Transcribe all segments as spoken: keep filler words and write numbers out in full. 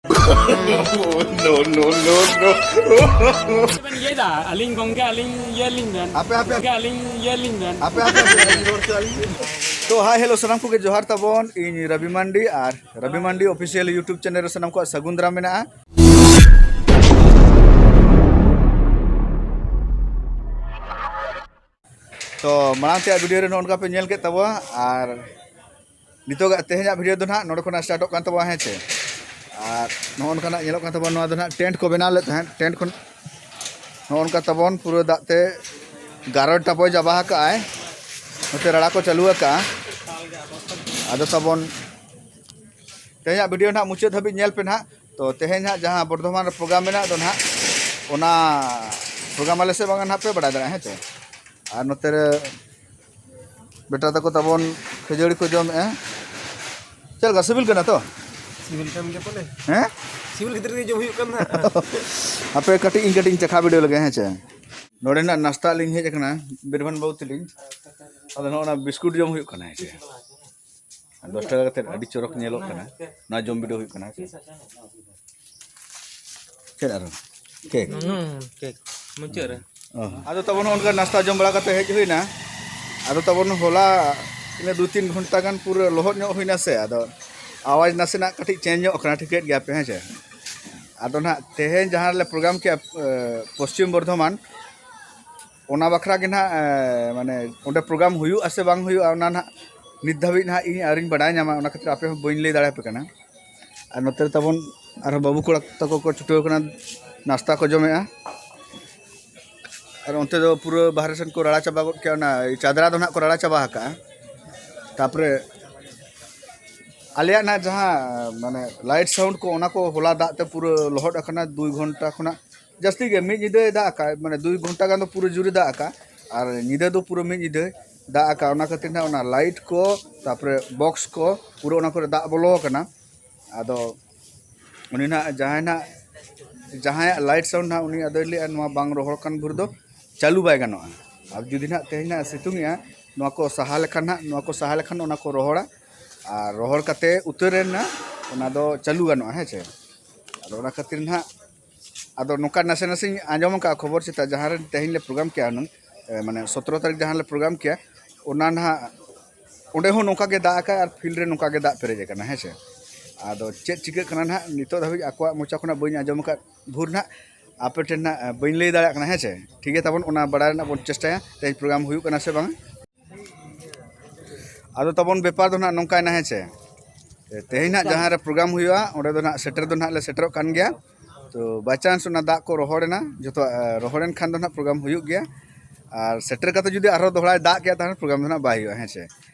No, no, no, no. ᱵᱮᱱ ᱤᱭᱟᱹᱭᱫᱟ, ᱟᱹᱞᱤᱧ ᱜᱚᱝᱠᱮ, ᱟᱹᱞᱤᱧ ᱤᱭᱟᱹ ᱞᱤᱧ ᱵᱮᱱ᱾ ᱟᱯᱮ, ᱟᱯᱮ, ᱜᱚᱝᱠᱮ, ᱟᱹᱞᱤᱧ ᱤᱭᱟᱹ ᱞᱤᱧ ᱵᱮᱱ᱾ ᱟᱯᱮ, ᱟᱯᱮ, ᱟᱯᱮ, ᱟᱹᱞᱤᱧ ᱨᱚᱲ ᱦᱚᱪᱚ ᱟᱹᱞᱤᱧ ᱵᱮᱱ᱾ ᱛᱚ, ᱦᱟᱭ, ᱦᱮᱞᱳ, ᱥᱟᱱᱟᱢ ᱠᱚᱜᱮ ᱡᱚᱦᱟᱨ ᱛᱟᱵᱚᱱ᱾ ᱤᱧ ᱨᱚᱵᱤ ᱢᱟᱱᱰᱤ ᱟᱨ ᱨᱚᱵᱤ ᱢᱟᱱᱰᱤ ᱚᱯᱷᱤᱥᱤᱭᱟᱞ YouTube ᱪᱮᱱᱮᱞ ᱨᱮ ᱥᱟᱱᱟᱢ ᱠᱚᱣᱟᱜ ᱥᱟᱹᱜᱩᱱ ᱫᱟᱨᱟᱢ ᱢᱮᱱᱟᱜᱼᱟ᱾ ᱛᱚ, ᱢᱟᱲᱟᱝ ᱛᱮᱭᱟᱜ ᱵᱷᱤᱰᱤᱭᱳ ᱨᱮ ᱱᱚᱜᱼᱚ ᱱᱚᱝᱠᱟ ᱯᱮ ᱧᱮᱞ ᱠᱮᱫ ᱛᱟᱵᱚᱣᱟ, ᱟᱨ ᱱᱤᱛᱚᱜᱟᱜ ᱛᱮᱦᱮᱧᱟᱜ ᱵᱷᱤᱰᱤᱭᱳ ᱫᱚ ᱱᱟᱦᱟᱜ ᱱᱚᱰᱮ ᱠᱷᱚᱱᱟᱜ ᱥᱴᱟᱨᱴᱚᱜ ᱠᱟᱱ ᱛᱟᱵᱚᱣᱟ, ᱦᱮᱸ ᱪᱮ? ᱟᱨ ᱱᱚᱜᱼᱚ ᱱᱚᱝᱠᱟᱱᱟᱜ ᱧᱮᱞᱚᱜ ᱠᱟᱱ ᱛᱟᱵᱚᱱᱟ, ᱱᱚᱣᱟ ᱫᱚ ᱱᱟᱦᱟᱜ ᱴᱮᱱᱴ ᱠᱚ ᱵᱮᱱᱟᱣ ᱞᱮᱫ ᱛᱟᱦᱮᱸᱫ᱾ ᱴᱮᱱᱴ ᱠᱷᱚᱱ ᱱᱚᱜᱼᱚ ᱱᱚᱝᱠᱟ ᱛᱟᱵᱚᱱ ᱯᱩᱨᱟᱹ ᱫᱟᱜ ᱛᱮ ᱜᱟᱨᱚᱭ ᱴᱟᱯᱚᱭ ᱪᱟᱵᱟ ᱟᱠᱟᱫᱼᱟᱭ᱾ ᱱᱚᱛᱮ ᱨᱟᱲᱟ ᱠᱚ ᱪᱟᱹᱞᱩ ᱟᱠᱟᱫᱼᱟ᱾ ᱟᱫᱚ ᱛᱟᱵᱚᱱ ᱛᱮᱦᱮᱧᱟᱜ ᱵᱷᱤᱰᱤᱭᱳ ᱱᱟᱦᱟᱜ ᱢᱩᱪᱟᱹᱫ ᱫᱷᱟᱹᱵᱤᱡ ᱧᱮᱞ ᱯᱮ ᱱᱟᱦᱟᱜ᱾ ᱛᱚ, ᱛᱮᱦᱮᱧ ᱦᱟᱸᱜ ᱡᱟᱦᱟᱸ ᱵᱚᱨᱫᱷᱚᱢᱟᱱ ᱨᱮ ᱯᱨᱳᱜᱨᱟᱢ ᱢᱮᱱᱟᱜ ᱫᱚ ᱱᱟᱦᱟᱜ, ᱚᱱᱟ ᱯᱨᱳᱜᱨᱟᱢ ᱟᱞᱮ ᱥᱮᱫ ᱵᱟᱝᱟ ᱱᱟᱦᱟᱜ ᱯᱮ ᱵᱟᱲᱟᱭ ᱫᱟᱲᱮᱭᱟᱜᱼᱟ, ᱦᱮᱸ ᱪᱮ? ᱟᱨ ᱱᱚᱛᱮ ᱨᱮ ᱵᱮᱴᱟ ᱛᱟᱠᱚ ᱛᱟᱵᱚᱱ ᱠᱷᱟᱹᱡᱟᱹᱲᱤ ᱠᱚ ᱡᱚᱢᱮᱜᱼᱟ᱾ ᱪᱮᱫ ᱞᱮᱠᱟ, ᱥᱤᱵᱤᱞ ᱠᱟᱱᱟ ᱛᱚ? ᱥᱤᱵᱤᱞ ᱠᱟᱱ ᱜᱮᱭᱟ ᱯᱟᱞᱮ᱾ ᱦᱮᱸ? ᱥᱤᱵᱤᱞ ᱠᱷᱟᱹᱛᱤᱨ ᱜᱮ ᱡᱚᱢ ᱦᱩᱭᱩᱜ ᱠᱟᱱ ᱱᱟᱦᱟᱜ᱾ ᱦᱟᱯᱮ ᱠᱟᱹᱴᱤᱡ ᱤᱧ ᱠᱟᱹᱴᱤᱡ ᱤᱧ ᱪᱟᱠᱷᱟ ᱵᱤᱰᱟᱹᱣ ᱞᱮᱜᱮ, ᱦᱮᱸ ᱪᱮ? ᱱᱚᱰᱮ ᱱᱟᱜ ᱱᱟᱥᱛᱟ ᱞᱤᱧ ᱦᱮᱡ ᱟᱠᱟᱱᱟ, ᱵᱤᱨᱵᱷᱟᱱ ᱵᱟᱹᱵᱩ ᱛᱟᱹᱞᱤᱧ᱾ ᱟᱫᱚ ᱱᱚᱜᱼᱚ ᱱᱟ ᱵᱤᱥᱠᱩᱴ ᱡᱚᱢ ᱦᱩᱭᱩᱜ ᱠᱟᱱᱟ, ᱦᱮᱸ ᱪᱮ? ᱫᱚᱥ ᱴᱟᱠᱟ ᱠᱟᱛᱮᱫ ᱟᱹᱰᱤ ᱪᱚᱨᱚᱠ ᱧᱮᱞᱚᱜ ᱠᱟᱱᱟ᱾ ᱱᱚᱣᱟ ᱡᱚᱢ ᱵᱤᱰᱟᱹᱣ ᱦᱩᱭᱩᱜ ᱠᱟᱱᱟ, ᱦᱮᱸ ᱪᱮ? ᱪᱮᱫ ᱟᱨᱚ? ᱠᱮᱠ? ᱦᱩᱸ, ᱠᱮᱠ᱾ ᱢᱩᱪᱟᱹᱫ ᱨᱮ᱾ ᱚ᱾ ᱟᱫᱚ ᱛᱟᱵᱚᱱ ᱱᱚᱜᱼᱚ ᱱᱚᱝᱠᱟ ᱱᱟᱥᱛᱟ ᱡᱚᱢ ᱵᱟᱲᱟ ᱠᱟᱛᱮ ᱦᱮᱡ ᱦᱩᱭᱱᱟ᱾ ᱟᱫᱚ ᱛᱟᱵᱚᱱ ᱦᱚᱞᱟ ᱤᱱᱟᱹ ᱫᱩ ᱛᱤᱱ ᱜᱷᱚᱱᱴᱟ ᱜᱟᱱ ᱯᱩᱨᱟᱹ ᱞᱚᱦᱚᱫ ᱧᱚᱜ ᱦᱩᱭᱱᱟ ᱥᱮ, ᱟᱫᱚ ᱟᱣᱟᱡᱽ ᱱᱟᱥᱮᱱᱟᱜ ᱠᱟᱹᱴᱤᱡ ᱪᱮᱧᱡᱽ ᱧᱚᱜ ᱠᱟᱱᱟ, ᱴᱷᱤᱠᱟᱹᱭᱮᱫ ᱜᱮᱭᱟ ᱯᱮ, ᱦᱮᱸ ᱪᱮ? ᱟᱫᱚ ᱱᱟᱦᱟᱜ ᱛᱮᱦᱮᱧ ᱡᱟᱦᱟᱸ ᱨᱮᱞᱮ ᱯᱨᱳᱜᱨᱟᱢ ᱠᱮᱜᱼᱟ, ᱮ, ᱯᱚᱥᱪᱤᱢ ᱵᱚᱨᱫᱷᱚᱢᱟᱱ, ᱚᱱᱟ ᱵᱟᱠᱷᱨᱟ ᱜᱮ ᱱᱟᱦᱟᱜ, ᱮ, ᱢᱟᱱᱮ ᱚᱸᱰᱮ ᱯᱨᱳᱜᱨᱟᱢ ᱦᱩᱭᱩᱜᱼᱟ ᱥᱮ ᱵᱟᱝ ᱦᱩᱭᱩᱜᱼᱟ, ᱚᱱᱟ ᱱᱟᱦᱟᱜ ᱱᱤᱛ ᱫᱷᱟᱹᱵᱤᱡ ᱱᱟᱦᱟᱜ ᱤᱧ ᱟᱹᱣᱨᱤᱧ ᱵᱟᱰᱟᱭ ᱧᱟᱢᱟ, ᱚᱱᱟ ᱠᱷᱟᱹᱛᱤᱨ ᱟᱯᱮ ᱦᱚᱸ ᱵᱟᱹᱧ ᱞᱟᱹᱭ ᱫᱟᱲᱮᱭᱟᱯᱮ ᱠᱟᱱᱟ᱾ ᱟᱨ ᱱᱚᱛᱮ ᱨᱮ ᱛᱟᱵᱚᱱ ᱟᱨᱦᱚᱸ ᱵᱟᱹᱵᱩ ᱠᱚᱲᱟ ᱛᱟᱠᱚ ᱠᱚ ᱪᱷᱩᱴᱟᱹᱣ ᱠᱟᱱᱟ, ᱱᱟᱥᱛᱟ ᱠᱚ ᱡᱚᱢᱮᱜᱼᱟ᱾ ᱟᱨ ᱚᱱᱛᱮ ᱫᱚ ᱯᱩᱨᱟᱹ ᱵᱟᱦᱨᱮ ᱥᱮᱱ ᱠᱚ ᱨᱟᱲᱟ ᱪᱟᱵᱟ ᱜᱚᱫ ᱠᱮᱜᱼᱟ, ᱚᱱᱟ ᱪᱟᱫᱽᱨᱟ ᱫᱚ ᱱᱟᱦᱟᱜ ᱠᱚ ᱨᱟᱲᱟ ᱪᱟᱵᱟ ᱟᱠᱟᱜᱼᱟ᱾ ᱛᱟᱯᱚᱨᱮ ᱟᱞᱮᱭᱟᱜ ᱱᱟᱦᱟᱜ ᱡᱟᱦᱟᱸ ᱢᱟᱱᱮ ᱞᱟᱭᱤᱴ ᱥᱟᱣᱩᱱᱰ ᱠᱚ, ᱚᱱᱟ ᱠᱚ ᱦᱚᱞᱟ ᱫᱟᱜ ᱛᱮ ᱯᱩᱨᱟᱹ ᱞᱚᱦᱚᱫ ᱟᱠᱟᱱᱟ, ᱫᱩᱭ ᱜᱷᱚᱱᱴᱟ ᱠᱷᱚᱱᱟᱜ ᱡᱟᱹᱥᱛᱤ ᱜᱮ, ᱢᱤᱫ ᱧᱤᱫᱟᱹᱭ ᱫᱟᱜ ᱟᱠᱟᱫ, ᱢᱟᱱᱮ ᱫᱩᱭ ᱜᱷᱚᱱᱴᱟ ᱜᱟᱱ ᱫᱚ ᱯᱩᱨᱟᱹ ᱡᱳᱨᱮ ᱫᱟᱜ ᱟᱠᱟᱫ, ᱟᱨ ᱧᱤᱫᱟᱹ ᱫᱚ ᱯᱩᱨᱟᱹ ᱢᱤᱫ ᱧᱤᱫᱟᱹᱭ ᱫᱟᱜ ᱟᱠᱟᱫ᱾ ᱚᱱᱟ ᱠᱷᱟᱹᱛᱤᱨ ᱱᱟᱦᱟᱜ ᱚᱱᱟ ᱞᱟᱭᱤᱴ ᱠᱚ, ᱛᱟᱯᱚᱨᱮ ᱵᱚᱠᱥ ᱠᱚ, ᱯᱩᱨᱟᱹ ᱚᱱᱟ ᱠᱚᱨᱮ ᱫᱟᱜ ᱵᱚᱞᱚ ᱟᱠᱟᱱᱟ᱾ ᱟᱫᱚ ᱩᱱᱤ ᱱᱟᱦᱟᱜ ᱡᱟᱦᱟᱸᱭ ᱱᱟᱦᱟᱜ, ᱡᱟᱦᱟᱸᱭᱟᱜ ᱞᱟᱭᱤᱴ ᱥᱟᱣᱩᱱᱰ ᱱᱟᱦᱟᱜ, ᱩᱱᱤ ᱟᱫᱚᱭ ᱞᱟᱹᱭᱮᱫᱼᱟ, ᱱᱚᱣᱟ ᱵᱟᱝ ᱨᱚᱦᱚᱲ ᱠᱟᱱ ᱵᱷᱳᱨ ᱫᱚ ᱪᱟᱹᱞᱩ ᱵᱟᱭ ᱜᱟᱱᱚᱜᱼᱟ᱾ ᱟᱨ ᱡᱩᱫᱤ ᱱᱟᱦᱟᱜ ᱛᱮᱦᱮᱧ ᱱᱟᱦᱟᱜ ᱥᱤᱛᱩᱝ ᱮᱜᱼᱟ, ᱱᱚᱣᱟ ᱠᱚ ᱥᱟᱦᱟ ᱞᱮᱠᱷᱟᱱ ᱱᱟᱦᱟᱜ, ᱱᱚᱣᱟ ᱠᱚ ᱥᱟᱦᱟ ᱞᱮᱠᱷᱟᱱ ᱚᱱᱟ ᱠᱚ ᱨᱚᱦᱚᱲᱟ, ᱟᱨ ᱨᱚᱦᱚᱲ ᱠᱟᱛᱮ ᱩᱛᱟᱹᱨ ᱮᱱ ᱱᱟ, ᱚᱱᱟ ᱫᱚ ᱪᱟᱹᱞᱩ ᱜᱟᱱᱚᱜᱼᱟ, ᱦᱮᱸ ᱪᱮ? ᱚᱱᱟ ᱠᱷᱟᱹᱛᱤᱨ ᱱᱟᱦᱟᱜ ᱟᱫᱚ ᱱᱚᱝᱠᱟ ᱱᱟᱥᱮ ᱱᱟᱥᱮᱧ ᱟᱸᱡᱚᱢ ᱟᱠᱟᱫᱼᱟ ᱠᱷᱚᱵᱚᱨ, ᱪᱮᱛᱟ ᱡᱟᱦᱟᱸ ᱨᱮ ᱛᱮᱦᱮᱧ ᱞᱮ ᱯᱨᱳᱜᱨᱟᱢ ᱠᱮᱜᱼᱟ ᱦᱩᱱᱟᱹᱝ, ᱮ, ᱢᱟᱱᱮ ᱥᱚᱛᱨᱚ ᱛᱟᱹᱨᱤᱠᱷ ᱡᱟᱦᱟᱸ ᱞᱮ ᱯᱨᱳᱜᱨᱟᱢ ᱠᱮᱜᱼᱟ, ᱚᱱᱟ ᱱᱟᱦᱟᱜ ᱚᱸᱰᱮ ᱦᱚᱸ ᱱᱚᱝᱠᱟ ᱜᱮ ᱫᱟᱜ ᱟᱠᱟᱫ ᱟᱨ ᱯᱷᱤᱞᱰ ᱨᱮ ᱱᱚᱝᱠᱟ ᱜᱮ ᱫᱟᱜ ᱯᱮᱨᱮᱡ ᱟᱠᱟᱱᱟ, ᱦᱮᱸ ᱥᱮ᱾ ᱟᱫᱚ ᱪᱮᱫ ᱪᱤᱠᱟᱹᱜ ᱠᱟᱱᱟ ᱱᱟᱦᱟᱜ, ᱱᱤᱛᱚᱜ ᱫᱷᱟᱹᱵᱤᱡ ᱟᱠᱚᱣᱟᱜ ᱢᱚᱪᱟ ᱠᱷᱚᱱᱟᱜ ᱵᱟᱹᱧ ᱟᱸᱡᱚᱢ ᱟᱠᱟᱫ ᱵᱷᱳᱨ ᱱᱟᱦᱟᱜ, ᱟᱯᱮ ᱴᱷᱮᱱ ᱱᱟᱦᱟᱜ ᱵᱟᱹᱧ ᱞᱟᱹᱭ ᱫᱟᱲᱮᱭᱟᱜ ᱠᱟᱱᱟ, ᱦᱮᱸ ᱥᱮ᱾ ᱴᱷᱤᱠ ᱜᱮᱭᱟ, ᱛᱟᱵᱚᱱ ᱚᱱᱟ ᱵᱟᱲᱟᱭ ᱨᱮᱱᱟᱜ ᱵᱚᱱ ᱪᱮᱥᱴᱟᱭᱟ, ᱛᱮᱦᱮᱧ ᱯᱨᱳᱜᱨᱟᱢ ᱦᱩᱭᱩᱜ ᱠᱟᱱᱟ ᱥᱮ ᱵᱟᱝ᱾ ᱟᱫᱚ ᱛᱟᱵᱚᱱ ᱵᱮᱯᱟᱨ ᱫᱚ ᱱᱟᱦᱟᱜ ᱱᱚᱝᱠᱟᱭᱮᱱᱟ, ᱦᱮᱸ ᱥᱮ᱾ ᱛᱮᱦᱮᱧ ᱱᱟᱦᱟᱜ ᱡᱟᱦᱟᱸ ᱨᱮ ᱯᱨᱳᱜᱨᱟᱢ ᱦᱩᱭᱩᱜᱼᱟ, ᱚᱸᱰᱮ ᱫᱚ ᱱᱟᱦᱟᱜ ᱥᱮᱴᱮᱨ ᱫᱚ ᱱᱟᱦᱟᱜ ᱞᱮ ᱥᱮᱴᱮᱨᱚᱜ ᱠᱟᱱ ᱜᱮᱭᱟ᱾ ᱛᱚ, by chance ᱚᱱᱟ ᱫᱟᱜ ᱠᱚ ᱨᱚᱦᱚᱲᱮᱱᱟ, ᱡᱚᱛᱚ, ᱮ, ᱨᱚᱦᱚᱲᱮᱱ ᱠᱷᱟᱱ ᱫᱚ ᱱᱟᱦᱟᱜ ᱯᱨᱳᱜᱨᱟᱢ ᱦᱩᱭᱩᱜ ᱜᱮᱭᱟ᱾ ᱟᱨ ᱥᱮᱴᱮᱨ ᱠᱟᱛᱮ ᱡᱩᱫᱤ ᱟᱨᱦᱚᱸ ᱫᱚᱦᱲᱟᱭ ᱫᱟᱜ ᱠᱮᱜᱼᱟ, ᱛᱟᱦᱚᱞᱮ ᱯᱨᱳᱜᱨᱟᱢ ᱫᱚ ᱱᱟᱦᱟᱜ ᱵᱟᱭ ᱦᱩᱭᱩᱜᱼᱟ, ᱦᱮᱸ ᱥᱮ᱾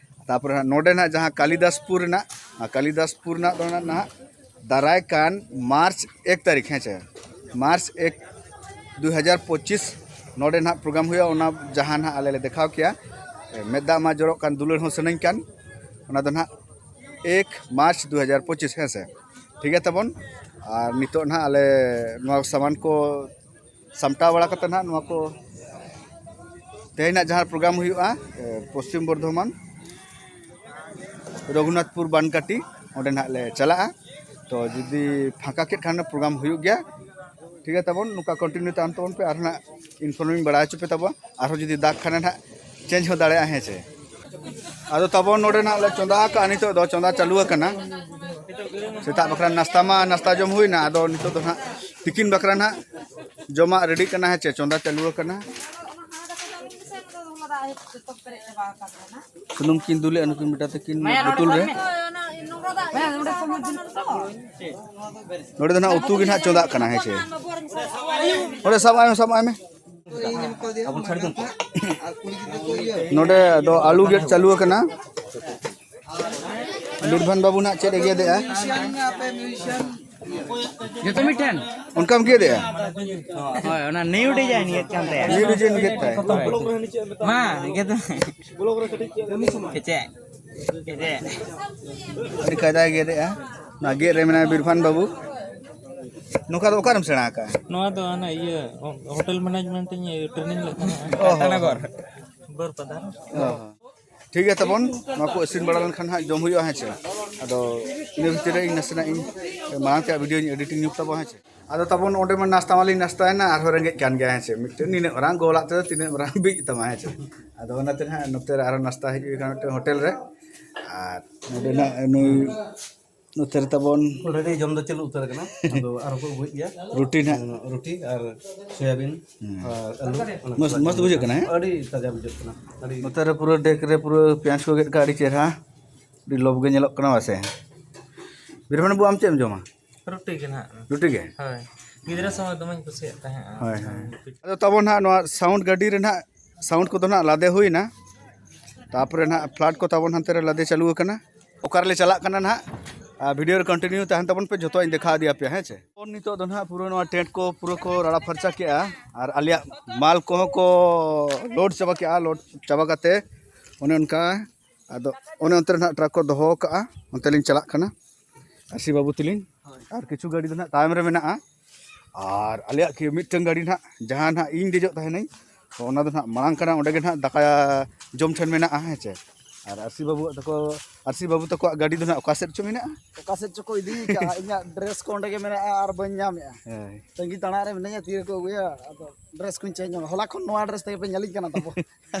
ᱛᱟᱯᱚᱨᱮ ᱱᱟᱦᱟᱜ ᱱᱚᱰᱮ ᱱᱟᱦᱟᱜ ᱡᱟᱦᱟᱸ ᱠᱟᱞᱤᱫᱟᱥᱯᱩᱨ ᱨᱮᱱᱟᱜ, ᱟᱨ ᱠᱟᱞᱤᱫᱟᱥᱯᱩᱨ ᱨᱮᱱᱟᱜ ᱫᱚ ᱱᱟᱦᱟᱜ ᱫᱟᱨᱟᱭ ᱠᱟᱱ ᱢᱟᱨᱪ ᱮᱠ ᱛᱟᱹᱨᱤᱠᱷ, ᱦᱮᱸ ᱥᱮ, ᱢᱟᱨᱪ ᱮᱠ, ᱫᱩ ᱦᱟᱡᱟᱨ ᱯᱚᱸᱪᱤᱥ, ᱱᱚᱰᱮ ᱱᱟᱦᱟᱜ ᱯᱨᱳᱜᱨᱟᱢ ᱦᱩᱭᱩᱜᱼᱟ᱾ ᱚᱱᱟ ᱡᱟᱦᱟᱸ ᱱᱟᱦᱟᱜ ᱟᱞᱮ ᱞᱮ ᱫᱮᱠᱷᱟᱣ ᱠᱮᱜᱼᱟ, ᱢᱮᱫ ᱫᱟᱜ ᱢᱟ ᱡᱚᱨᱚᱜ ᱠᱟᱱ, ᱫᱩᱞᱟᱹᱲ ᱦᱚᱸ ᱥᱟᱱᱟᱧ ᱠᱟᱱ, ᱚᱱᱟ ᱫᱚ ᱱᱟᱦᱟᱜ ᱮᱠ ᱢᱟᱨᱪ ᱫᱩ ᱦᱟᱡᱟᱨ ᱯᱚᱸᱪᱤᱥ, ᱦᱮᱸ ᱥᱮ᱾ ᱴᱷᱤᱠ ᱜᱮᱭᱟ ᱛᱟᱵᱚᱱ᱾ ᱟᱨ ᱱᱤᱛᱚᱜ ᱱᱟᱦᱟᱜ ᱟᱞᱮ ᱱᱚᱣᱟ ᱥᱟᱢᱟᱱ ᱠᱚ ᱥᱟᱢᱴᱟᱣ ᱵᱟᱲᱟ ᱠᱟᱛᱮ ᱱᱟᱦᱟᱜ ᱱᱚᱣᱟ ᱠᱚ ᱛᱮᱦᱮᱧ ᱱᱟᱦᱟᱜ ᱡᱟᱦᱟᱸ ᱯᱨᱳᱜᱨᱟᱢ ᱦᱩᱭᱩᱜᱼᱟ, ᱮ, ᱯᱚᱥᱪᱤᱢ ᱵᱚᱨᱫᱷᱚᱢᱟᱱ ᱨᱚᱜᱷᱩᱱᱟᱛᱷᱯᱩᱨ ᱵᱟᱱᱠᱟᱴᱤ, ᱚᱸᱰᱮ ᱱᱟᱦᱟᱜ ᱞᱮ ᱪᱟᱞᱟᱜᱼᱟ᱾ ᱛᱚ ᱡᱩᱫᱤ ᱯᱷᱟᱸᱠᱟ ᱠᱮᱫ ᱠᱷᱟᱱ ᱯᱨᱳᱜᱨᱟᱢ ᱦᱩᱭᱩᱜ ᱜᱮᱭᱟ᱾ ᱴᱷᱤᱠ ᱜᱮᱭᱟ ᱛᱟᱵᱚᱱ, ᱱᱚᱝᱠᱟ ᱠᱚᱱᱴᱤᱱᱤᱭᱩ ᱛᱟᱦᱮᱱ ᱛᱟᱵᱚᱱ ᱯᱮ, ᱟᱨᱦᱚᱸ ᱱᱟᱦᱟᱜ ᱤᱱᱯᱷᱚᱨᱢᱤᱧ ᱵᱟᱲᱟᱭ ᱦᱚᱪᱚ ᱯᱮ ᱛᱟᱵᱚᱱ᱾ ᱟᱨᱦᱚᱸ ᱡᱩᱫᱤ ᱫᱟᱜ ᱠᱷᱟᱱᱮ ᱱᱟᱦᱟᱜ ᱪᱮᱧᱡᱽ ᱦᱚᱸ ᱫᱟᱲᱮᱭᱟᱜᱼᱟ, ᱦᱮᱸ ᱥᱮ᱾ ᱟᱫᱚ ᱛᱟᱵᱚᱱ ᱱᱚᱰᱮ ᱱᱟᱦᱟᱜ ᱞᱮ ᱪᱚᱸᱫᱟ ᱟᱠᱟᱫᱼᱟ, ᱱᱤᱛᱚᱜ ᱫᱚ ᱪᱚᱸᱫᱟ ᱪᱟᱹᱞᱩ ᱟᱠᱟᱱᱟ᱾ ᱥᱮᱛᱟᱜ ᱵᱟᱠᱷᱨᱟ ᱱᱟᱥᱛᱟ ᱢᱟ ᱱᱟᱥᱛᱟ ᱡᱚᱢ ᱦᱩᱭᱱᱟ, ᱟᱫᱚ ᱱᱤᱛᱚᱜ ᱫᱚ ᱱᱟᱦᱟᱜ ᱛᱤᱠᱤᱱ ᱵᱟᱠᱷᱨᱟ ᱱᱟᱦᱟᱜ ᱡᱚᱢᱟᱜ ᱨᱮᱰᱤᱜ ᱠᱟᱱᱟ, ᱦᱮᱸ ᱪᱮ, ᱪᱚᱸᱫᱟ ᱪᱟᱹᱞᱩ ᱟᱠᱟᱱᱟ᱾ ᱥᱩᱱᱩᱢ ᱠᱤᱱ ᱫᱩᱞᱮᱜᱼᱟ ᱱᱩᱠᱤᱱ ᱵᱮᱴᱟ ᱛᱟᱹᱠᱤᱱ ᱵᱳᱛᱳᱞ ᱨᱮ᱾ ᱱᱚᱰᱮ ᱫᱚ ᱱᱟᱦᱟᱜ ᱩᱛᱩ ᱜᱮ ᱱᱟᱦᱟᱜ ᱪᱚᱸᱫᱟᱜ ᱠᱟᱱᱟ, ᱦᱮᱸ ᱪᱮ᱾ ᱱᱚᱰᱮ ᱥᱟᱵ ᱟᱭ ᱢᱮ, ᱥᱟᱵ ᱟᱭ ᱢᱮ᱾ ᱱᱚᱰᱮ ᱫᱚ ᱟᱹᱞᱩ ᱜᱮᱫ ᱪᱟᱹᱞᱩ ᱟᱠᱟᱱᱟ᱾ ᱵᱤᱨᱵᱷᱟᱱ ᱵᱟᱹᱵᱩ ᱱᱟᱦᱟᱜ ᱪᱮᱫ ᱮ ᱜᱮᱫᱮᱜᱼᱟ? ᱡᱚᱛᱚ ᱢᱤᱫᱴᱷᱮᱱ? ᱚᱱᱠᱟᱢ ᱜᱮᱫᱮᱜᱼᱟ? ᱦᱳᱭ, ᱚᱱᱟ ᱱᱤᱭᱩ ᱰᱤᱡᱟᱭᱤᱱ ᱜᱮᱫ ᱠᱟᱱ ᱛᱟᱭᱟ᱾ ᱱᱤᱭᱩ ᱰᱤᱡᱟᱭᱤᱱ ᱜᱮᱫ ᱛᱟᱭ᱾ ᱢᱟ, ᱜᱮᱫ ᱢᱮ᱾ ᱠᱮᱪᱮᱫ᱾ ᱠᱮᱪᱮᱫ᱾ ᱟᱹᱰᱤ ᱠᱟᱭᱫᱟᱭ ᱜᱮᱫᱮᱜᱼᱟ᱾ ᱱᱚᱣᱟ ᱜᱮᱫ ᱨᱮ ᱢᱮᱱᱟᱭᱟ ᱵᱤᱨᱵᱷᱟᱱ ᱵᱟᱹᱵᱩ᱾ ᱱᱚᱝᱠᱟ ᱫᱚ ᱚᱠᱟᱨᱮᱢ ᱥᱮᱬᱟ ᱟᱠᱟᱫᱼᱟ? ᱱᱚᱣᱟ ᱫᱚ ᱦᱟᱱᱟ ᱤᱭᱟᱹ, ᱦᱳᱴᱮᱞ ᱢᱮᱱᱮᱡᱽᱢᱮᱱᱴ ᱤᱧ ᱴᱨᱮᱱᱤᱝ ᱞᱮᱫ ᱛᱟᱦᱮᱸᱱᱟ᱾ ᱚ ᱦᱚᱸ᱾ ᱴᱟᱴᱟᱱᱚᱜᱚᱨ᱾ ᱵᱟᱹᱨᱯᱟᱫᱟ᱾ ᱚ ᱦᱚᱸ᱾ ᱴᱷᱤᱠ ᱜᱮᱭᱟ ᱛᱟᱵᱚᱱ, ᱱᱚᱣᱟ ᱠᱚ ᱤᱥᱤᱱ ᱵᱟᱲᱟ ᱞᱮᱱᱠᱷᱟᱱ ᱦᱟᱸᱜ ᱡᱚᱢ ᱦᱩᱭᱩᱜᱼᱟ, ᱦᱮᱸ ᱪᱮ᱾ ᱟᱫᱚ ᱤᱱᱟᱹ ᱵᱷᱤᱛᱤᱨ ᱨᱮ ᱤᱧ ᱱᱟᱥᱮᱱᱟᱜ ᱤᱧ ᱢᱟᱲᱟᱝ ᱛᱮᱭᱟᱜ ᱵᱷᱤᱰᱤᱭᱳᱧ ᱮᱰᱤᱴᱤᱝ ᱧᱚᱜ ᱛᱟᱵᱚᱱ, ᱦᱮᱸ ᱪᱮ᱾ ᱟᱫᱚ ᱛᱟᱵᱚᱱ ᱚᱸᱰᱮ ᱢᱟ ᱱᱟᱥᱛᱟ ᱢᱟᱞᱤᱧ ᱱᱟᱥᱛᱟᱭᱮᱱᱟ, ᱟᱨᱦᱚᱸ ᱨᱮᱸᱜᱮᱡ ᱠᱟᱱ ᱜᱮᱭᱟ, ᱦᱮᱸ ᱪᱮ᱾ ᱢᱤᱫᱴᱮᱱ ᱱᱤᱱᱟᱹᱜ ᱢᱟᱨᱟᱝ ᱜᱳᱞᱟᱜ ᱛᱮᱫᱚ ᱛᱤᱱᱟᱹᱜ ᱢᱟᱨᱟᱝ ᱵᱤᱡ ᱛᱟᱢᱟ, ᱦᱮᱸ ᱪᱮ᱾ ᱟᱫᱚ ᱚᱱᱟᱛᱮ ᱱᱟᱦᱟᱜ ᱱᱚᱛᱮ ᱨᱮ ᱟᱨᱦᱚᱸ ᱱᱟᱥᱛᱟ ᱦᱮᱡ ᱦᱩᱭ ᱠᱟᱱᱟ ᱢᱤᱫᱴᱮᱱ ᱦᱳᱴᱮᱞ ᱨᱮ᱾ ᱟᱨ ᱱᱚᱰᱮ ᱱᱟᱦᱟᱜ ᱱᱩᱭ ᱱᱚᱛᱮ ᱨᱮ ᱛᱟᱵᱚᱱ ᱚᱞᱨᱮᱰᱤ ᱡᱚᱢ ᱫᱚ ᱪᱟᱹᱞᱩ ᱩᱛᱟᱹᱨ ᱟᱠᱟᱱᱟ᱾ ᱟᱫᱚ ᱟᱨᱦᱚᱸ ᱠᱚ ᱟᱹᱜᱩᱭᱮᱫ ᱜᱮᱭᱟ᱾ ᱨᱩᱴᱤ ᱱᱟᱦᱟᱜ᱾ ᱨᱩᱴᱤ ᱟᱨ ᱥᱚᱭᱟᱵᱤᱱ ᱦᱩᱸ᱾ ᱟᱨ ᱟᱹᱞᱩ, ᱢᱚᱥ-, ᱚᱱᱟ ᱢᱚᱥᱛ ᱠᱚ᱾ ᱵᱩᱡᱷᱟᱹᱜ ᱠᱟᱱᱟ, ᱦᱮᱸ? ᱟᱹᱰᱤ ᱛᱟᱡᱟ ᱵᱩᱡᱷᱟᱹᱜ ᱠᱟᱱᱟ᱾ ᱟᱹᱰᱤ ᱱᱚᱛᱮ ᱨᱮ ᱯᱩᱨᱟᱹ ᱰᱮᱠ ᱨᱮ ᱯᱩᱨᱟᱹ ᱯᱮᱸᱭᱟᱡᱽ ᱠᱚ ᱜᱮᱫ ᱠᱟᱜᱼᱟ, ᱟᱹᱰᱤ ᱪᱮᱦᱨᱟ, ᱟᱹᱰᱤ ᱞᱚᱵᱽ ᱜᱮ ᱧᱮᱞᱚᱜ ᱠᱟᱱᱟ, ᱵᱟᱥᱮ? ᱵᱤᱨᱵᱷᱟᱱ ᱵᱟᱹᱵᱩ, ᱟᱢ ᱪᱮᱫ ᱮᱢ ᱡᱚᱢᱟ? ᱨᱩᱴᱤ ᱜᱮ ᱱᱟᱦᱟᱜ᱾ ᱨᱩᱴᱤ ᱜᱮ? ᱦᱳᱭ᱾ ᱜᱤᱫᱽᱨᱟᱹ ᱥᱚᱢᱚᱭ ᱫᱚᱢᱮᱧ ᱠᱩᱥᱤᱭᱟᱜ ᱛᱟᱦᱮᱸᱜᱼᱟ᱾ ᱦᱳᱭ, ᱦᱳᱭ᱾ ᱟᱫᱚ ᱛᱟᱵᱚᱱ ᱱᱟᱦᱟᱜ ᱱᱚᱣᱟ ᱥᱟᱣᱩᱱᱰ ᱜᱟᱹᱰᱤ ᱨᱮ ᱱᱟᱦᱟᱜ ᱥᱟᱣᱩᱱᱰ ᱠᱚᱫᱚ ᱱᱟᱦᱟᱜ ᱞᱟᱫᱮ ᱦᱩᱭᱱᱟ᱾ ᱛᱟᱨᱯᱚᱨᱮ ᱱᱟᱦᱟᱜ ᱯᱷᱞᱟᱴ ᱠᱚ ᱛᱟᱵᱚᱱ ᱦᱟᱱᱛᱮ ᱨᱮ ᱞᱟᱫᱮ ᱪᱟᱹᱞᱩ ᱟᱠᱟᱱᱟ᱾ ᱚᱠᱟ ᱨᱮᱞᱮ ᱪᱟᱞᱟᱜ ᱠᱟᱱᱟ ᱱᱟᱦᱟᱜ, ᱟᱨ ᱵᱷᱤᱰᱤᱭᱳ ᱨᱮ ᱠᱚᱱᱴᱤᱱᱤᱭᱩ ᱛᱟᱦᱮᱱ ᱛᱟᱵᱚᱱ ᱯᱮ, ᱡᱷᱚᱛᱚᱣᱟᱜ ᱤᱧ ᱫᱮᱠᱷᱟᱣ ᱤᱫᱤᱭᱟᱯᱮᱭᱟ, ᱦᱮᱸ ᱪᱮ᱾ ᱱᱤᱛᱚᱜ ᱫᱚ ᱱᱟᱦᱟᱜ ᱯᱩᱨᱟᱹ ᱱᱚᱣᱟ ᱴᱮᱱᱴ ᱠᱚ ᱯᱩᱨᱟᱹ ᱠᱚ ᱨᱟᱲᱟ ᱯᱷᱟᱨᱪᱟ ᱠᱮᱜᱼᱟ, ᱟᱨ ᱟᱞᱮᱭᱟᱜ ᱢᱟᱞ ᱠᱚᱦᱚᱸ ᱠᱚ ᱞᱳᱰ ᱪᱟᱵᱟ ᱠᱮᱜᱼᱟ᱾ ᱞᱳᱰ ᱪᱟᱵᱟ ᱠᱟᱛᱮ ᱚᱱᱮ ᱚᱱᱠᱟ, ᱟᱫᱚ ᱚᱱᱮ ᱚᱱᱛᱮ ᱨᱮ ᱱᱟᱦᱟᱜ ᱴᱨᱟᱠ ᱠᱚ ᱫᱚᱦᱚ ᱠᱟᱜᱼᱟ, ᱚᱱᱛᱮ ᱞᱤᱧ ᱪᱟᱞᱟᱜ ᱠᱟᱱᱟ᱾ ᱟᱨᱥᱤ ᱵᱟᱹᱵᱩ ᱛᱟᱹᱞᱤᱧ᱾ ᱦᱳᱭ᱾ ᱟᱨ ᱠᱤᱪᱷᱩ ᱜᱟᱹᱰᱤ ᱫᱚ ᱱᱟᱦᱟᱜ ᱛᱟᱭᱚᱢ ᱨᱮ ᱢᱮᱱᱟᱜᱼᱟ᱾ ᱟᱨ ᱟᱞᱮᱭᱟᱜ ᱠᱤ ᱢᱤᱫᱴᱟᱝ ᱜᱟᱹᱰᱤ ᱱᱟᱦᱟᱜ ᱡᱟᱦᱟᱸ ᱱᱟᱦᱟᱜ ᱤᱧ ᱫᱮᱡᱚᱜ ᱛᱟᱦᱮᱱᱟᱹᱧ, ᱛᱚ ᱚᱱᱟ ᱫᱚ ᱱᱟᱦᱟᱜ ᱢᱟᱲᱟᱝ ᱠᱟᱱᱟ, ᱚᱸᱰᱮ ᱜᱮ ᱱᱟᱦᱟᱜ ᱫᱟᱠᱟ ᱡᱚᱢ ᱴᱷᱮᱱ ᱢᱮᱱᱟᱜᱼᱟ, ᱦᱮᱸ ᱪᱮ᱾ ᱟᱨ ᱟᱨᱥᱤ ᱵᱟᱹᱵᱩᱣᱟᱜ ᱛᱟᱠᱚ, ᱟᱨᱥᱤ ᱵᱟᱹᱵᱩ ᱛᱟᱠᱚᱣᱟᱜ ᱜᱟᱹᱰᱤ ᱫᱚ ᱱᱟᱦᱟᱜ ᱚᱠᱟ ᱥᱮᱫ ᱪᱚ ᱢᱮᱱᱟᱜᱼᱟ᱾ ᱚᱠᱟ ᱥᱮᱫ ᱪᱚᱠᱚ ᱤᱫᱤ ᱠᱟᱜᱼᱟ, ᱤᱧᱟᱹᱜ ᱰᱨᱮᱥ ᱠᱚ ᱚᱸᱰᱮ ᱜᱮ ᱢᱮᱱᱟᱜᱼᱟ ᱟᱨ ᱵᱟᱹᱧ ᱧᱟᱢᱮᱜᱼᱟ᱾ ᱦᱳᱭ᱾ ᱛᱟᱺᱜᱤ ᱛᱟᱲᱟᱜ ᱨᱮ ᱢᱤᱱᱟᱹᱧᱟ, ᱛᱤᱨᱮᱠᱚ ᱟᱹᱜᱩᱭᱟ᱾ ᱟᱫᱚ ᱰᱨᱮᱥ ᱠᱚᱧ ᱪᱮᱧᱡᱽ ᱧᱚᱜᱟ, ᱦᱚᱞᱟ ᱠᱷᱚᱱ ᱱᱚᱣᱟ ᱰᱨᱮᱥ ᱛᱮᱜᱮ ᱯᱮ ᱧᱮᱞᱤᱧ ᱠᱟᱱᱟ ᱛᱟᱵᱚ᱾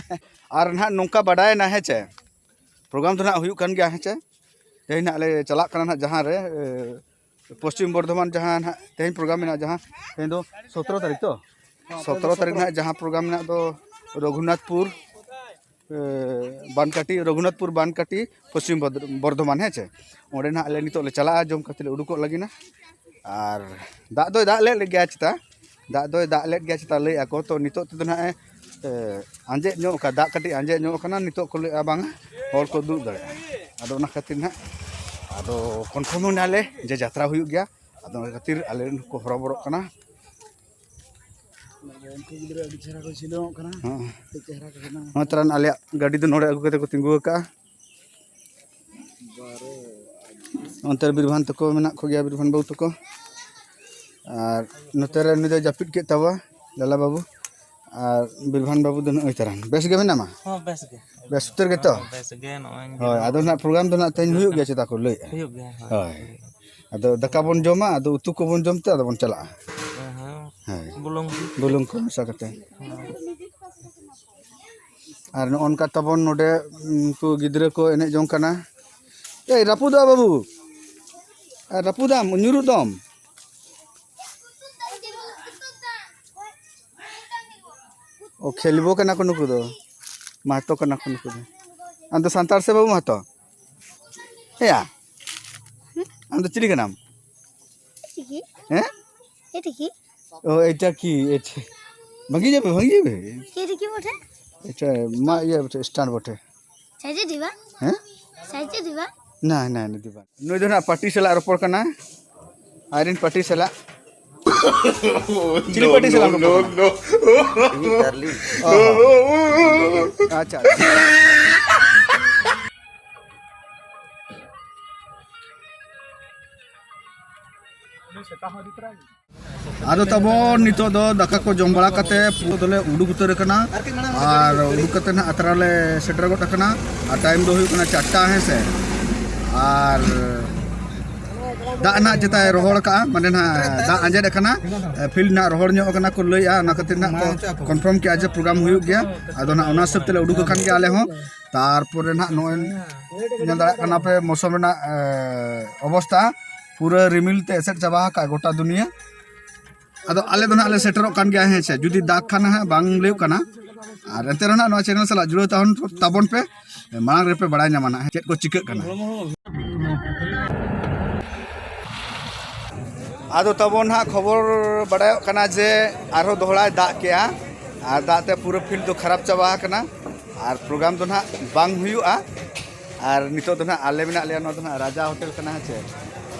ᱟᱨ ᱱᱟᱦᱟᱜ ᱱᱚᱝᱠᱟ ᱵᱟᱰᱟᱭᱮᱱᱟ, ᱦᱮᱸ ᱪᱮ, ᱯᱨᱳᱜᱨᱟᱢ ᱫᱚ ᱱᱟᱦᱟᱜ ᱦᱩᱭᱩᱜ ᱠᱟᱱ ᱜᱮᱭᱟ, ᱦᱮᱸ ᱪᱮ᱾ ᱛᱮᱦᱮᱧ ᱱᱟᱦᱟᱜ ᱞᱮ ᱪᱟᱞᱟᱜ ᱠᱟᱱᱟ ᱱᱟᱦᱟᱜ ᱡᱟᱦᱟᱸ ᱨᱮ, ᱮ, ᱯᱚᱥᱪᱤᱢ ᱵᱚᱨᱫᱷᱚᱢᱟᱱ ᱡᱟᱦᱟᱸ ᱱᱟᱦᱟᱜ ᱛᱮᱦᱮᱧ ᱯᱨᱳᱜᱨᱟᱢ ᱢᱮᱱᱟᱜᱼᱟ, ᱡᱟᱦᱟᱸ ᱛᱮᱦᱮᱧ ᱫᱚ ᱥᱚᱛᱨᱚ ᱛᱟᱹᱨᱤᱠᱷ ᱛᱚ? ᱦᱮᱸ, ᱥᱚᱛᱨᱚ ᱛᱮᱦᱮᱧ ᱫᱚ ᱛᱟᱹᱨᱤᱠᱷ ᱥᱚᱛᱨᱚ᱾ ᱱᱟᱦᱟᱜ ᱡᱟᱦᱟᱸ ᱯᱨᱳᱜᱨᱟᱢ ᱢᱮᱱᱟᱜ ᱫᱚ ᱨᱚᱜᱷᱩᱱᱟᱛᱷᱯᱩᱨ, ᱮ, ᱵᱟᱱᱠᱟᱴᱤ, ᱨᱚᱜᱷᱩᱱᱟᱛᱷᱯᱩᱨ ᱵᱟᱱᱠᱟᱴᱤ, ᱯᱚᱥᱪᱤᱢ ᱵᱚᱫ-, ᱵᱚᱨᱫᱷᱚᱢᱟᱱ, ᱦᱮᱸ ᱪᱮ᱾ ᱚᱸᱰᱮ ᱱᱟᱦᱟᱜ ᱞᱮ ᱱᱤᱛᱚᱜ ᱞᱮ ᱪᱟᱞᱟᱜᱼᱟ, ᱡᱚᱢ ᱠᱟᱛᱮ ᱞᱮ ᱩᱰᱩᱠᱚᱜ ᱞᱟᱹᱜᱤᱫ ᱱᱟ᱾ ᱟᱨ ᱫᱟᱜ ᱫᱚᱭ ᱫᱟᱜ ᱞᱮᱫ ᱜᱮᱭᱟ ᱪᱮᱛᱟ, ᱫᱟᱜ ᱫᱚᱭ ᱫᱟᱜ ᱞᱮᱫ ᱜᱮᱭᱟ ᱪᱮᱛᱟ ᱞᱟᱹᱭᱮᱫᱼᱟ ᱠᱚ᱾ ᱛᱚ ᱱᱤᱛᱚᱜ ᱛᱮᱫᱚ ᱱᱟᱦᱟᱜ ᱮ, ᱮ, ᱟᱸᱡᱮᱫ ᱧᱚᱜ ᱠᱟᱜᱼᱟ, ᱫᱟᱜ ᱠᱟᱹᱴᱤᱡ ᱟᱸᱡᱮᱫ ᱧᱚᱜ ᱠᱟᱱᱟ᱾ ᱱᱤᱛᱚᱜ ᱠᱚ ᱞᱟᱹᱭᱮᱫᱼᱟ ᱵᱟᱝᱟ, ᱦᱚᱲ ᱠᱚ ᱫᱩᱲᱩᱵ ᱫᱟᱲᱮᱭᱟᱜᱼᱟ᱾ ᱟᱫᱚ ᱚᱱᱟ ᱠᱷᱟᱹᱛᱤᱨ ᱱᱟᱦᱟᱜ, ᱟᱫᱚ ᱠᱚᱱᱯᱷᱟᱨᱢ ᱮᱱᱟᱞᱮ ᱡᱮ ᱡᱟᱛᱨᱟ ᱦᱩᱭᱩᱜ ᱜᱮᱭᱟ᱾ ᱟᱫᱚ ᱚᱱᱟ ᱠᱷᱟᱹᱛᱤᱨ ᱟᱞᱮ ᱨᱮᱱ ᱦᱚᱸᱠᱚ ᱦᱚᱨᱚᱵᱚᱨᱚᱜ ᱠᱟᱱᱟ᱾ ᱩᱱᱠᱩ ᱜᱤᱫᱽᱨᱟᱹ ᱟᱹᱰᱤ ᱪᱮᱦᱨᱟ ᱠᱚ ᱥᱤᱞᱟᱹᱣᱚᱜ ᱠᱟᱱᱟ᱾ ᱦᱮᱸ᱾ ᱟᱹᱰᱤ ᱪᱮᱦᱨᱟ ᱠᱚ ᱵᱮᱱᱟᱣ᱾ ᱱᱚᱜᱼᱚᱭ ᱛᱟᱨᱟ ᱟᱞᱮᱭᱟᱜ ᱜᱟᱹᱰᱤ ᱫᱚ ᱱᱚᱰᱮ ᱟᱹᱜᱩ ᱠᱟᱛᱮ ᱠᱚ ᱛᱤᱸᱜᱩ ᱟᱠᱟᱫᱼᱟ᱾ ᱚᱱᱛᱮ ᱨᱮ ᱵᱤᱨᱵᱷᱟᱱ ᱛᱟᱠᱚ ᱢᱮᱱᱟᱜ ᱠᱚᱜᱮᱭᱟ, ᱵᱤᱨᱵᱷᱟᱱ ᱵᱟᱹᱵᱩ ᱛᱟᱠᱚ᱾ ᱟᱨ ᱱᱚᱛᱮ ᱨᱮ ᱩᱱᱤ ᱫᱚᱭ ᱡᱟᱹᱯᱤᱫ ᱠᱮᱫ ᱛᱟᱵᱚᱣᱟ, ᱞᱟᱞᱟ ᱵᱟᱹᱵᱩ᱾ ᱟᱨ ᱵᱤᱨᱵᱷᱟᱱ ᱵᱟᱹᱵᱩ ᱫᱚ ᱱᱚᱜᱼᱚᱭ ᱛᱟᱨᱟᱱ᱾ ᱵᱮᱥ ᱜᱮ ᱢᱮᱱᱟᱢᱟ? ᱦᱚᱸ, ᱵᱮᱥ ᱜᱮ᱾ ᱵᱮᱥ ᱩᱛᱟᱹᱨ ᱜᱮᱛᱚ? ᱵᱮᱥ ᱜᱮ, ᱱᱚᱜᱼᱚᱭ ᱦᱳᱭ, ᱟᱫᱚ ᱱᱟᱦᱟᱜ ᱯᱨᱳᱜᱨᱟᱢ ᱫᱚ ᱱᱟᱦᱟᱜ ᱛᱮᱦᱮᱧ ᱦᱩᱭᱩᱜ ᱜᱮᱭᱟ ᱪᱮᱛᱟ ᱠᱚ ᱞᱟᱹᱭᱮᱫᱼᱟ? ᱦᱩᱭᱩᱜ ᱜᱮᱭᱟ, ᱦᱳᱭ᱾ ᱦᱳᱭ᱾ ᱟᱫᱚ ᱫᱟᱠᱟ ᱵᱚᱱ ᱡᱚᱢᱟ, ᱟᱫᱚ ᱩᱛᱩ ᱠᱚᱵᱚᱱ ᱡᱚᱢ ᱛᱮ ᱟᱫᱚ ᱵᱚᱱ ᱪᱟᱞᱟᱜᱼᱟ᱾ ᱦᱮᱸ, ᱦᱮᱸ᱾ ᱦᱳᱭ᱾ ᱵᱩᱞᱩᱝ᱾ ᱵᱩᱞᱩᱝ ᱠᱚ ᱢᱮᱥᱟ ᱠᱟᱛᱮ᱾ ᱦᱮᱸ᱾ ᱟᱨ ᱱᱚᱜᱼᱚ ᱱᱚᱝᱠᱟ ᱛᱟᱵᱚᱱ ᱱᱚᱰᱮ, ᱩᱱᱠᱩ ᱜᱤᱫᱽᱨᱟᱹ ᱠᱚ ᱮᱱᱮᱡ ᱡᱚᱝ ᱠᱟᱱᱟ᱾ ᱮᱭ, ᱨᱟᱹᱯᱩᱫᱚᱜᱼᱟ ᱵᱟᱹᱵᱩ᱾ ᱟᱨ ᱨᱟᱹᱯᱩᱫᱟᱢ, ᱧᱩᱨᱩᱜ ᱫᱚᱢ᱾ ᱚ, ᱠᱷᱮᱞᱵᱚ ᱠᱟᱱᱟ ᱠᱚ ᱱᱩᱠᱩ ᱫᱚ᱾ ᱢᱟᱦᱛᱚ ᱠᱟᱱᱟ ᱠᱚ ᱱᱩᱠᱩ ᱫᱚ᱾ ᱟᱢ ᱫᱚ ᱥᱟᱱᱛᱟᱲ ᱥᱮ ᱵᱟᱹᱵᱩ ᱢᱟᱦᱛᱚ? ᱮᱭᱟ, ᱟᱢ ᱫᱚ ᱪᱤᱞᱤ ᱠᱟᱱᱟᱢ? ᱮᱴᱤᱠᱤ᱾ ᱦᱮᱸ? ᱮᱴᱤᱠᱤ᱾ ᱚ, ᱮᱴᱟ ᱠᱤ? ᱮᱴ-, ᱵᱷᱟᱹᱜᱤ ᱧᱚᱜ ᱯᱮ, ᱵᱷᱟᱹᱜᱤ ᱧᱚᱜ ᱯᱮ᱾ ᱮᱴᱤᱠᱤ ᱵᱚᱴᱷᱮ᱾ ᱮᱴᱟ, ᱢᱟ ᱤᱭᱟᱹ ᱵᱚᱴᱷᱮ, stand ᱵᱚᱴᱷᱮ᱾ ᱥᱟᱭᱡᱮ ᱫᱤᱵᱟ? ᱦᱮᱸ? ᱥᱟᱭᱡᱮ ᱫᱤᱵᱟ? ᱱᱟ, ᱱᱟ, ᱱᱟ, ᱫᱤᱵᱟ᱾ ᱱᱩᱭ ᱫᱚ ᱱᱟᱜ ᱯᱟᱴᱤ ᱥᱟᱞᱟᱜ ᱨᱚᱯᱚᱲ ᱠᱟᱱᱟ᱾ ᱟᱡᱨᱮᱱ ᱯᱟᱴᱤ ᱥᱟᱞᱟᱜ᱾ ᱪᱤᱞᱤ ᱯᱟᱴᱤ ᱥᱟᱞᱟᱜ ᱨᱚᱯᱚᱲ ᱠᱟᱱᱟ? ᱤᱧᱤᱡ ᱰᱟᱨᱞᱤᱝ᱾ ᱚ ᱦᱚᱸ᱾ ᱟᱪᱪᱷᱟ, ᱟᱪᱪᱷᱟ᱾ ᱟᱫᱚ ᱛᱟᱵᱚᱱ ᱱᱤᱛᱚᱜ ᱫᱚ ᱫᱟᱠᱟ ᱠᱚ ᱡᱚᱢ ᱵᱟᱲᱟ ᱠᱟᱛᱮ ᱯᱩᱨᱟᱹ ᱫᱚᱞᱮ ᱩᱰᱩᱠ ᱩᱛᱟᱹᱨ ᱟᱠᱟᱱᱟ᱾ ᱟᱨ ᱩᱰᱩᱠ ᱠᱟᱛᱮ ᱱᱟᱦᱟᱜ ᱟᱛᱨᱟ ᱞᱮ ᱥᱮᱴᱮᱨ ᱜᱚᱫ ᱟᱠᱟᱱᱟ᱾ ᱟᱨ time ᱫᱚ ᱦᱩᱭᱩᱜ ᱠᱟᱱᱟ ᱪᱟᱨᱴᱟ, ᱦᱮᱸ ᱥᱮ᱾ ᱟᱨ ᱫᱟᱜ ᱱᱟᱦᱟᱜ ᱪᱮᱛᱟᱭ ᱨᱚᱦᱚᱲ ᱠᱟᱜᱼᱟ, ᱢᱟᱱᱮ ᱱᱟᱦᱟᱜ ᱫᱟᱜ ᱟᱸᱡᱮᱫ ᱟᱠᱟᱱᱟ᱾ Field ᱱᱟᱦᱟᱜ ᱨᱚᱦᱚᱲ ᱧᱚᱜ ᱟᱠᱟᱱᱟ ᱠᱚ ᱞᱟᱹᱭᱮᱜᱼᱟ, ᱚᱱᱟ ᱠᱷᱟᱹᱛᱤᱨ ᱱᱟᱦᱟᱜ ᱠᱚ confirm ᱠᱮᱜᱼᱟ ᱡᱮ program ᱦᱩᱭᱩᱜ ᱜᱮᱭᱟ᱾ ᱟᱫᱚ ᱱᱟᱦᱟᱜ ᱚᱱᱟ ᱦᱤᱥᱟᱹᱵ ᱛᱮᱞᱮ ᱩᱰᱩᱠ ᱟᱠᱟᱱ ᱜᱮᱭᱟ ᱟᱞᱮ ᱦᱚᱸ᱾ ᱛᱟᱨᱯᱚᱨᱮ ᱱᱟᱦᱟᱜ ᱱᱚᱜᱼᱚᱭ ᱧᱮᱞ ᱫᱟᱲᱮᱭᱟᱜ ᱠᱟᱱᱟ ᱯᱮ ᱢᱳᱥᱚᱢ ᱨᱮᱱᱟᱜ, ᱮ, ᱚᱵᱚᱥᱛᱟ ᱯᱩᱨᱟᱹ ᱨᱤᱢᱤᱞ ᱛᱮ ᱮᱥᱮᱫ ᱪᱟᱵᱟ ᱟᱠᱟᱫ ᱜᱚᱴᱟ ᱫᱩᱱᱤᱭᱟᱹ᱾ ᱟᱫᱚ ᱟᱞᱮ ᱫᱚ ᱱᱟᱦᱟᱜ ᱞᱮ ᱥᱮᱴᱮᱨᱚᱜ ᱠᱟᱱ ᱜᱮᱭᱟ, ᱦᱮᱸ ᱥᱮ, ᱡᱩᱫᱤ ᱫᱟᱜᱽ ᱠᱷᱟᱱ ᱱᱟᱦᱟᱜ ᱵᱟᱝ ᱞᱟᱹᱭᱚᱜ ᱠᱟᱱᱟ᱾ ᱟᱨ ᱮᱱᱛᱮ ᱨᱮᱦᱚᱸ ᱱᱟᱦᱟᱜ ᱱᱚᱣᱟ channel ᱥᱟᱞᱟᱜ ᱡᱩᱲᱟᱹᱣ ᱛᱟᱦᱮᱱ ᱛᱟᱵᱚᱱ ᱯᱮ, ᱢᱟᱲᱟᱝ ᱨᱮᱯᱮ ᱵᱟᱲᱟᱭ ᱧᱟᱢᱟ ᱱᱟᱦᱟᱜ ᱪᱮᱫ ᱠᱚ ᱪᱤᱠᱟᱹᱜ ᱠᱟᱱᱟ᱾ ᱟᱫᱚ ᱛᱟᱵᱚᱱ ᱱᱟᱦᱟᱜ ᱠᱷᱚᱵᱚᱨ ᱵᱟᱲᱟᱭᱚᱜ ᱠᱟᱱᱟ ᱡᱮ ᱟᱨᱦᱚᱸ ᱫᱚᱦᱲᱟᱭ ᱫᱟᱜ ᱠᱮᱜᱼᱟ, ᱟᱨ ᱫᱟᱜ ᱛᱮ ᱯᱩᱨᱟᱹ field ᱫᱚ ᱠᱷᱟᱨᱟᱯ ᱪᱟᱵᱟ ᱟᱠᱟᱱᱟ᱾ ᱟᱨ program ᱫᱚ ᱱᱟᱦᱟᱜ ᱵᱟᱝ ᱦᱩᱭᱩᱜᱼᱟ᱾ ᱟᱨ ᱱᱤᱛᱚᱜ ᱫᱚ ᱱᱟᱦᱟᱜ ᱟᱞᱮ ᱢᱮᱱᱟᱜ ᱞᱮᱭᱟ, ᱱᱚᱣᱟ ᱫᱚ ᱱᱟᱦᱟᱜ ᱨᱟᱡᱟ ᱦᱳᱴᱮᱞ ᱠᱟᱱᱟ, ᱦᱮᱸ ᱪᱮ?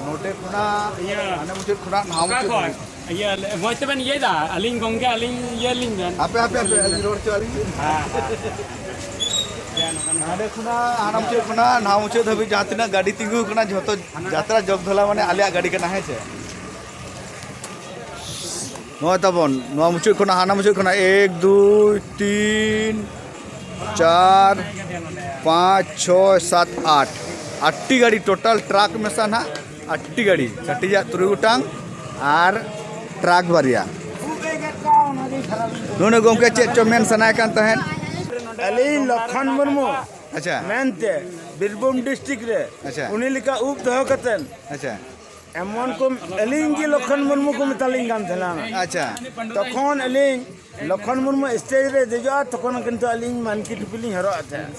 ᱱᱚᱰᱮ ᱠᱷᱚᱱᱟᱜ ᱤᱭᱟᱹ, ᱦᱟᱱᱟ ᱢᱩᱪᱟᱹᱫ ᱠᱷᱚᱱᱟᱜ ᱱᱚᱣᱟ ᱚᱠᱟ ᱢᱩᱪᱟᱹᱫ ᱠᱷᱚᱱ? ᱫᱷᱟᱹᱵᱤᱡ᱾ ᱤᱭᱟᱹ, ᱢᱚᱡᱽ ᱛᱮᱵᱮᱱ ᱤᱭᱟᱹᱭᱮᱫᱟ? ᱟᱹᱞᱤᱧ ᱜᱚᱝᱠᱮ, ᱟᱹᱞᱤᱧ ᱤᱭᱟᱹ ᱞᱤᱧ ᱵᱮᱱ᱾ ᱦᱟᱯᱮ, ᱦᱟᱯᱮ, ᱦᱟᱯᱮ, ᱟᱹᱞᱤᱧ ᱨᱚᱲ ᱦᱚᱪᱚ ᱟᱹᱞᱤᱧ ᱵᱮᱱ᱾ ᱦᱮᱸ, ᱦᱮᱸ᱾ ᱦᱟᱸᱰᱮ ᱠᱷᱚᱱᱟᱜ ᱦᱟᱱᱟ ᱢᱩᱪᱟᱹᱫ ᱠᱷᱚᱱᱟᱜ ᱱᱚᱣᱟ ᱢᱩᱪᱟᱹᱫ ᱫᱷᱟᱹᱵᱤᱡ ᱡᱟᱦᱟᱸ ᱛᱤᱱᱟᱹᱜ ᱜᱟᱹᱰᱤ ᱛᱤᱸᱜᱩ ᱠᱟᱱᱟ, ᱡᱷᱚᱛᱚ ᱡᱟᱛᱨᱟ ᱡᱚᱜᱽᱫᱷᱚᱞᱟ ᱢᱟᱱᱮ ᱟᱞᱮᱭᱟᱜ ᱜᱟᱹᱰᱤ ᱠᱟᱱᱟ, ᱦᱮᱸ ᱪᱮ? ᱱᱚᱜᱼᱚᱭ ᱛᱟᱵᱚᱱ, ᱱᱚᱣᱟ ᱢᱩᱪᱟᱹᱫ ᱠᱷᱚᱱᱟᱜ ᱦᱟᱱᱟ ᱢᱩᱪᱟᱹᱫ ᱠᱷᱚᱱᱟᱜ ᱮᱠ, ᱫᱩᱭ, ᱛᱤᱱ, ᱪᱟᱨ, ᱯᱟᱸᱪ, ᱪᱷᱚᱭ, ᱥᱟᱛ, ᱟᱴ᱾ ᱟᱴᱴᱤ ᱜᱟᱹᱰᱤ, ᱴᱳᱴᱟᱞ ᱴᱨᱟᱠ ᱢᱮᱥᱟ ᱱᱟᱦᱟᱜ ᱟᱴᱴᱤ ᱜᱟᱹᱰᱤ, ᱠᱟᱹᱴᱤᱡᱟᱜ ᱛᱩᱨᱩᱭ ᱜᱚᱴᱟᱝ ᱟᱨ ᱴᱨᱟᱠ ᱵᱟᱨᱭᱟ᱾ ᱱᱩᱱᱟᱹᱜ ᱜᱚᱢᱠᱮ, ᱪᱮᱫ ᱪᱚ ᱢᱮᱱ ᱥᱟᱱᱟᱭᱮ ᱠᱟᱱ ᱛᱟᱦᱮᱸᱫ? ᱟᱹᱞᱤᱧ ᱞᱚᱠᱷᱚᱱ ᱢᱩᱨᱢᱩ ᱟᱪᱪᱷᱟ᱾ ᱢᱮᱱᱛᱮ ᱵᱤᱨᱵᱷᱩᱢ ᱰᱤᱥᱴᱨᱤᱠᱴ ᱨᱮ ᱟᱪᱪᱷᱟ᱾ ᱩᱱᱤ ᱞᱮᱠᱟ ᱩᱵ ᱫᱚᱦᱚ ᱠᱟᱛᱮᱱ ᱟᱪᱪᱷᱟ᱾ ᱮᱢᱚᱱ ᱠᱚ, ᱟᱹᱞᱤᱧ ᱜᱮ ᱞᱚᱠᱷᱚᱱ ᱢᱩᱨᱢᱩ ᱠᱚ ᱢᱮᱛᱟᱞᱤᱧ ᱠᱟᱱ ᱛᱟᱦᱮᱱᱟ᱾ ᱟᱪᱪᱷᱟ᱾ ᱛᱚᱠᱷᱚᱱ ᱟᱹᱞᱤᱧ ᱞᱚᱠᱷᱚᱱ ᱢᱩᱨᱢᱩ ᱥᱴᱮᱡᱽ ᱨᱮ ᱫᱮᱡᱚᱜᱼᱟ, ᱛᱚᱠᱷᱚᱱ ᱠᱤᱱᱛᱩ ᱟᱹᱞᱤᱧ ᱢᱟᱱᱠᱤ ᱴᱩᱯᱤ ᱞᱤᱧ ᱦᱚᱨᱚᱜ ᱮᱫ ᱛᱟᱦᱮᱸᱫ᱾